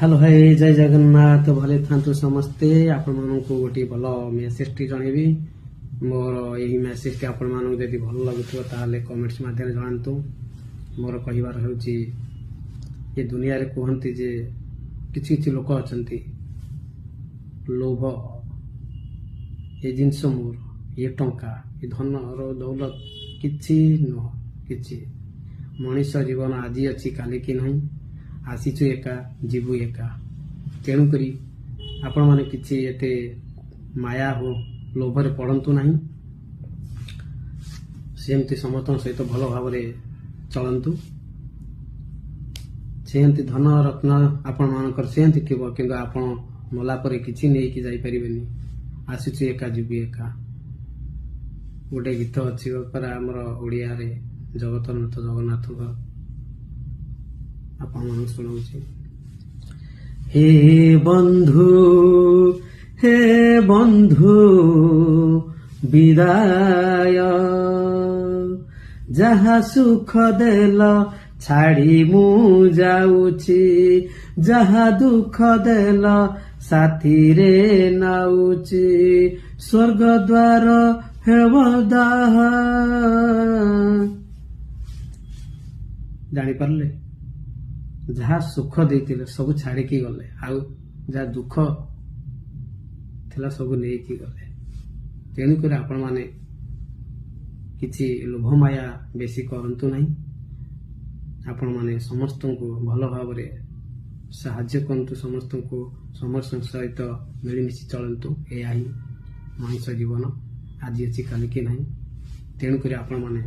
Hello ଭାଇ, ଜୟ ଜଗନ୍ନାଥ। ଭଲରେ ଥାନ୍ତୁ ସମସ୍ତେ। ଆପଣମାନଙ୍କୁ ଗୋଟିଏ ଭଲ ମେସେଜଟି ଜଣେଇବି। ମୋର ଏହି ମେସେଜଟି ଆପଣମାନଙ୍କୁ ଯଦି ଭଲ ଲାଗୁଥିବ, ତାହେଲେ କମେଣ୍ଟସ୍ ମାଧ୍ୟମରେ ଜଣାନ୍ତୁ। ମୋର କହିବାର ହେଉଛି, ଏ ଦୁନିଆରେ କୁହନ୍ତି ଯେ କିଛି କିଛି ଲୋକ ଅଛନ୍ତି, ଲୋଭ, ଏ ଜିନିଷ ମୋର, ଏ ଟଙ୍କା, ଏ ଧନର ଦୌଲତ। କିଛି ନୁହଁ କିଛି। ମଣିଷ ଜୀବନ ଆଜି ଅଛି, କାଲିକି ନାହିଁ। ଆସିଛୁ ଏକା, ଯିବୁ ଏକା। ତେଣୁକରି ଆପଣମାନେ କିଛି ଏତେ ମାୟା ଓ ଲୋଭରେ ପଡ଼ନ୍ତୁ ନାହିଁ। ସେମିତି ସମସ୍ତଙ୍କ ସହିତ ଭଲ ଭାବରେ ଚଳନ୍ତୁ। ସେମିତି ଧନ ରତ୍ନ ଆପଣମାନଙ୍କର ସେମିତି ଥିବ, କିନ୍ତୁ ଆପଣ ମଲା ପରେ କିଛି ନେଇକି ଯାଇପାରିବେନି। ଆସିଛୁ ଏକା, ଯିବୁ ଏକା। ଗୋଟେ ଗୀତ ଅଛି ପରା ଆମର ଓଡ଼ିଆରେ, ଜଗତନାଥ ଜଗନ୍ନାଥଙ୍କ, ଆପଣମାନଙ୍କୁ ଶୁଣାଉଛି। ହେ ବନ୍ଧୁ, ହେ ବନ୍ଧୁ, ବିଦାୟ। ଯାହା ସୁଖ ଦେଲ ଛାଡ଼ି ମୁଁ ଯାଉଛି, ଯାହା ଦୁଃଖ ଦେଲ ସାଥିରେ ନାଉଛି। ସ୍ୱର୍ଗ ଦ୍ୱାର ହେବ ଦାହ। ଜାଣିପାରିଲେ? ଯାହା ସୁଖ ଦେଇଥିଲେ ସବୁ ଛାଡ଼ିକି ଗଲେ, ଆଉ ଯାହା ଦୁଃଖ ଥିଲା ସବୁ ନେଇକି ଗଲେ। ତେଣୁକରି ଆପଣମାନେ କିଛି ଲୋଭ ମାୟା ବେଶୀ କରନ୍ତୁ ନାହିଁ। ଆପଣମାନେ ସମସ୍ତଙ୍କୁ ଭଲ ଭାବରେ ସାହାଯ୍ୟ କରନ୍ତୁ, ସମସ୍ତଙ୍କ ସହିତ ମିଳିମିଶି ଚଳନ୍ତୁ। ଏହା ହିଁ ମଣିଷ ଜୀବନ। ଆଜି ଅଛି, କାଲିକି ନାହିଁ। ତେଣୁକରି ଆପଣମାନେ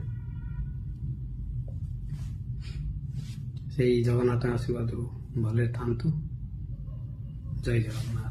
ସେଇ ଜଗନ୍ନାଥ ଆଶୀର୍ବାଦରୁ ଭଲରେ ଥାନ୍ତୁ। ଜୟ ଜଗନ୍ନାଥ।